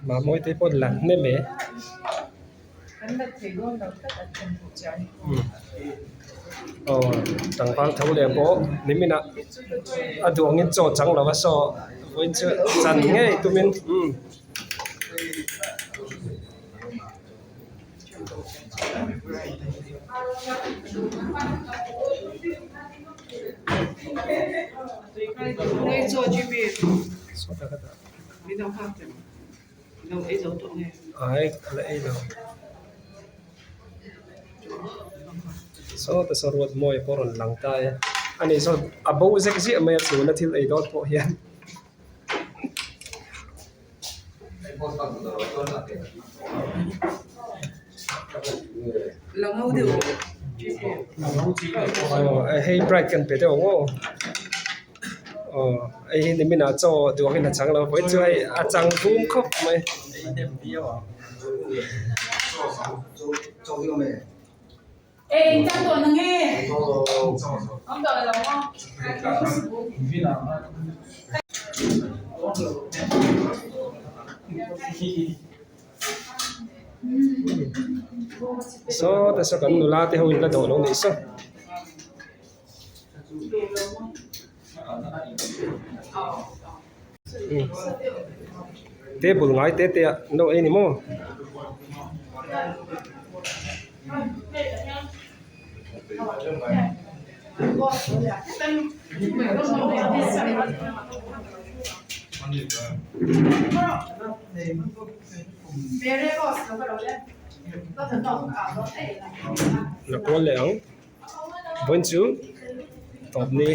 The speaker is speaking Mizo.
Mahmuai te pawh la hnem e. Aw tlangval tho leh pawh nimin ah a duh angin chaw chang lo a saw vawiin chu chan ngei tumin umm. Ai a la ei lo sawta saw ruat mawi pawh a rawn lang ta e ani sawn a bo zek ziah mai a chhuna thil ei dawn pawh hian. Aw hei bright kan pe deuh ang aw aw hei hi nimin ah chaw duh angin a chang lo vawiin chu hei a chang vum khawp mai. Sawta saw kan nula te ho in la dawh lo nih saw. Table ngai te te ah an lo ei a ni maw. La kual leh ang. Vawiin chu tawp ni.